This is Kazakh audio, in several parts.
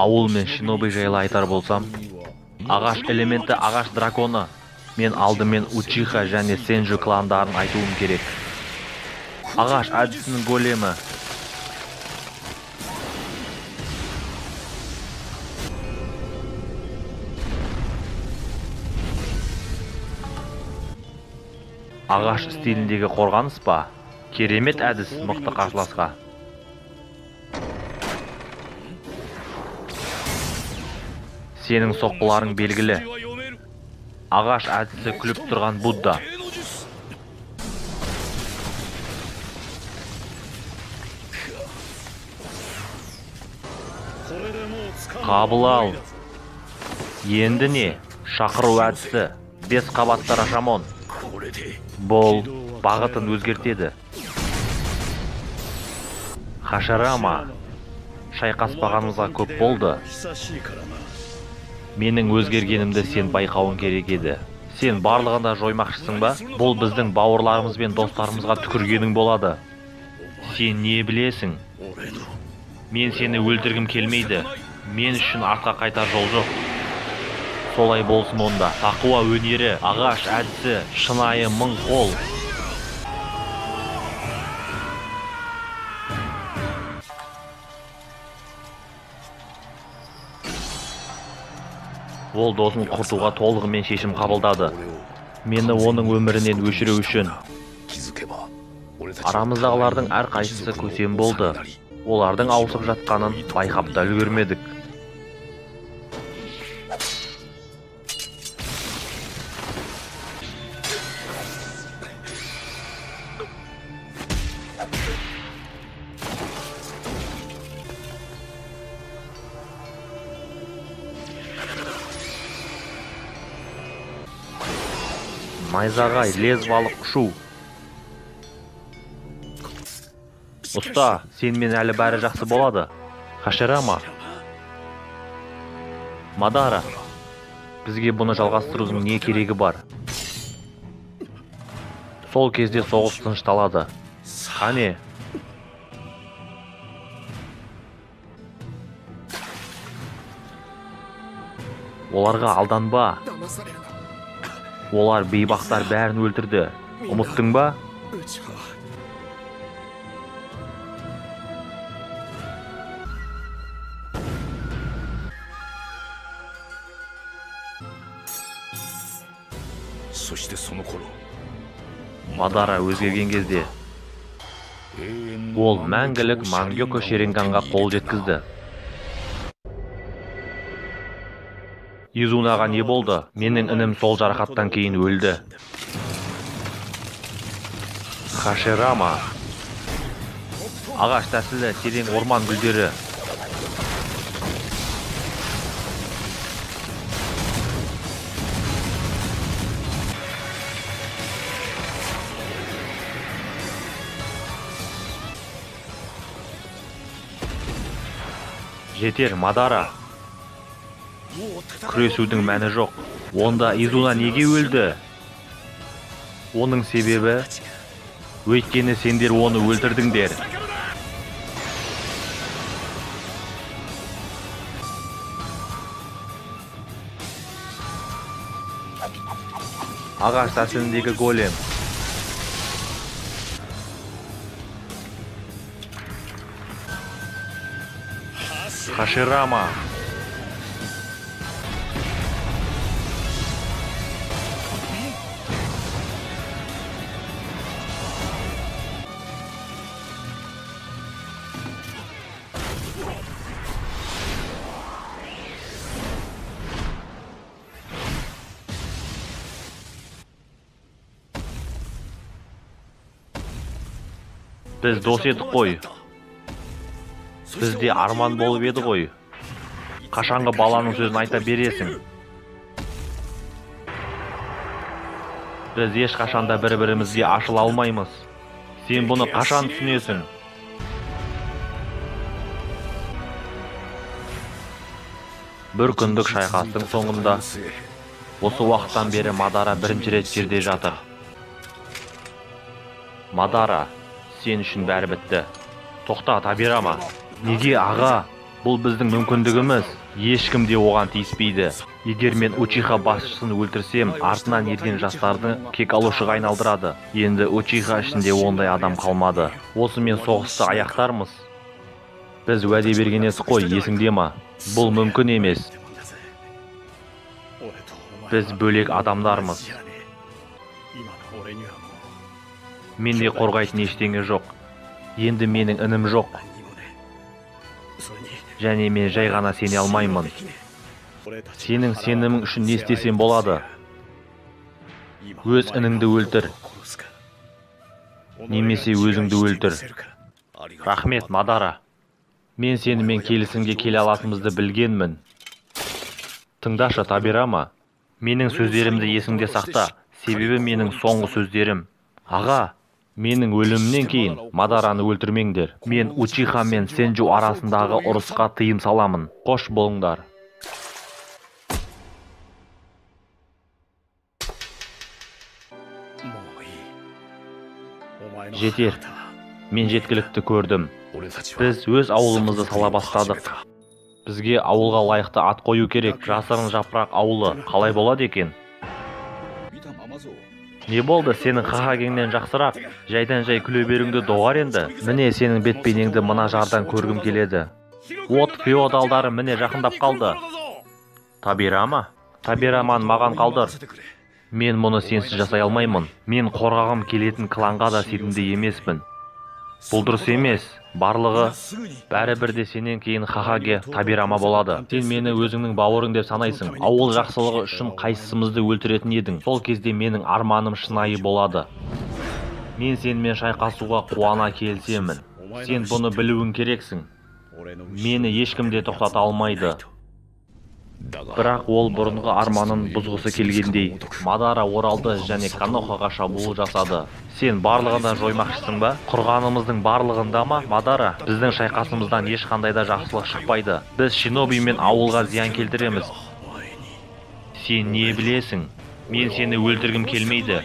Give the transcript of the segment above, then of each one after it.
Ауыл мен шиноби жайлы айтар болсам, ағаш элементі ағаш драконы. Мен алдымен Учиха және Сенжу кландарын айтуым керек. Ағаш әдісінің големі. Ағаш стиліндегі қорғаныс па? Керемет әдіс мықты қарсыласқа. Сенің соққыларың белгілі. Ағаш әдісі күліп тұрған Будда. Қабыл ал. Енді не? Шақыру әдісі. 5 қабатты рашамон. Бұл бағытын өзгертеді. Хаширама. Шайқаспағанымызға көп болды. Менің өзгергенімді сен байқауың керек еді. Сен барлығын да жоймақшысың ба? Бұл біздің бауырларымыз бен достарымызға түкіргенің болады. Сен не білесің? Мен сені өлтіргім келмейді. Мен үшін артқа қайтар жол жоқ. Солай болсын онда. Тақуа өнері, ағаш әдісі, шынайы мың қол. Ол досын құртуға толығымен шешім қабылдады. Мені оның өмірінен өшіру үшін. Арамыздағылардың әрқайсысы көсем болды. Олардың ауысып жатқанын байқап та үлгермедік. Найзағай, лезвалық ұшу. Ұста, сенімен әлі бәрі жақсы болады. Хаширама. Мадара. Бізге бұны жалғастырудың не керегі бар? Сол кезде соғыс тынышталады. Қане? Оларға алданба. Олар бейбақтар бәрін өлтірді. Ұмыттың ба? Мадара өзгерген кезде ол мәңгілік Мангёко Шаринганға қол жеткізді. Изунаға не болды? Менің інім сол жарақаттан кейін өлді. Хаширама. Ағаш тәсілі, терең орман гүлдері. Жетер, Мадара. Күресудің мәні жоқ. Онда Изуна неге өлді? Оның себебі, өйткені сендер оны өлтірдіңдер. Ағаш тәсіліндегі голем. Хаширама. Біз дос едік қой. Бізде арман болып еді ғой. Қашанғы баланың сөзін айта бересің? Біз ешқашанда бір-бірімізге ашыла алмаймыз. Сен бұны қашан түсінесің? Бір күндік шайқастың соңында осы уақыттан бері Мадара бірінші рет жерде жатыр. Мадара, сен үшін бәрі бітті. Тоқта, Табирама. Неге, аға? Бұл біздің мүмкіндігіміз. Ешкім де оған тиіспейді. Егер мен Учиха басшысын өлтірсем, артынан ерген жастарды кек алушыға айналдырады. Енді Учиха ішінде ондай адам қалмады. Осымен соғысты аяқтармыз. Біз уәде берген едік қой, есіңде ма? Бұл мүмкін емес. Біз бөлек адамдармыз. Менде қорғайтын ештеңе жоқ. Енді менің інім жоқ. Және мен жай ғана сене алмаймын. Сенің сенімің үшін не істесем болады? Өз ініңді өлтір. Немесе өзіңді өлтір. Рахмет, Мадара. Мен сенімен келісімге келе алатынымызды білгенмін. Тыңдашы, Табирама. Менің сөздерімді есіңде сақта. Себебі менің соңғы сөздерім. Аға, менің өлімімнен кейін Мадараны өлтірмеңдер. Мен Учиха мен Сенджу арасындағы ұрысқа тыйым саламын. Қош болыңдар. Жетер. Мен жеткілікті көрдім. Біз өз ауылымызды сала бастадық. Бізге ауылға лайықты ат қою керек. Жасырын жапырақ ауылы қалай болады екен? Не болды, сенің Хохагеңнен жақсырақ? Жайдан-жай күле беруіңді доғар енді. Міне сенің бет бейнеңді мына жардан көргім келеді. От феодалдары міне жақындап қалды. Табирама? Табираманы маған қалдыр. Мен мұны сенсіз жасай алмаймын. Мен қорғағым келетін кланға да сенімді емеспін. Бұл дұрыс емес. Барлығы бәрібір де сенен кейін Хохаге Табирама болады. Сен мені өзіңнің бауырың деп санайсың. Ауыл жақсылығы үшін қайсымызды өлтіретін едің. Сол кезде менің арманым шынайы болады. Мен сенімен шайқасуға қуана келісемін. Сен бұны білуің керексің. Мені ешкім де тоқтата алмайды. Бірақ ол бұрынғы арманын бұзғысы келгендей. Мадара оралды және Конохаға шабуыл жасады. Сен барлығын да жоймақшысың ба? Құрғанымыздың барлығында ма, Мадара? Біздің шайқасымыздан ешқандай да жақсылық шықпайды. Біз шиноби мен ауылға зиян келтіреміз. Сен не білесің? Мен сені өлтіргім келмейді.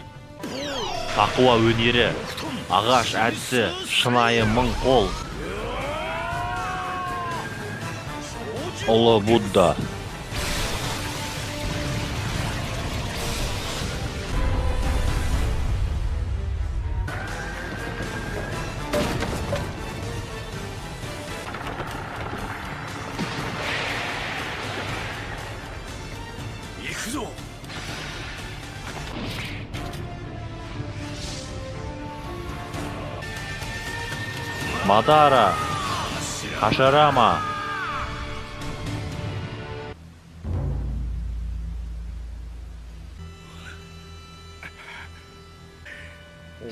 Тақуа өнері, ағаш әдісі, шынайы мың қол. Ұлы Будда. Мадара, Хаширама.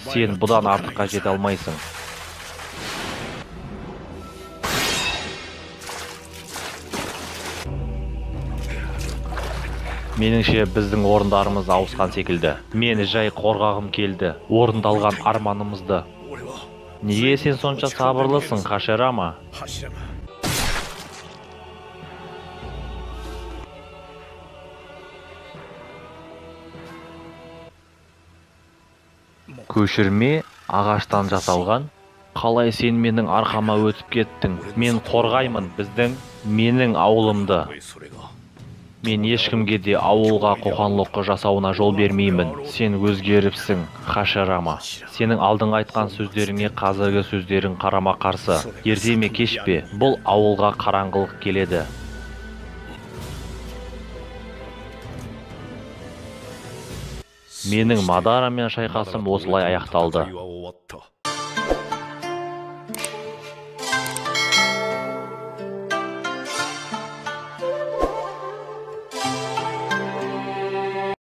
Сен бұдан артыққа жете алмайсың. Меніңше біздің орындарымыз ауысқан секілді. Мен жай қорғағым келді, орындалған арманымызды. Неге сен сонша сабырлысың, Хаширама? Көшірме ағаштан жасалған. Қалай сен менің арқама өтіп кеттің? Мен қорғаймын біздің, менің ауылымды. Мен ешкімге де ауылға қоқан-лоққы жасауына жол бермеймін. Сен өзгеріпсің, Хаширама. Сенің алдыңғы айтқан сөздеріңе қазіргі сөздерің қарама-қарсы. Ерте ме кеш пе, бұл ауылға қараңғылық келеді. Менің Мадарамен шайқасым осылай аяқталды.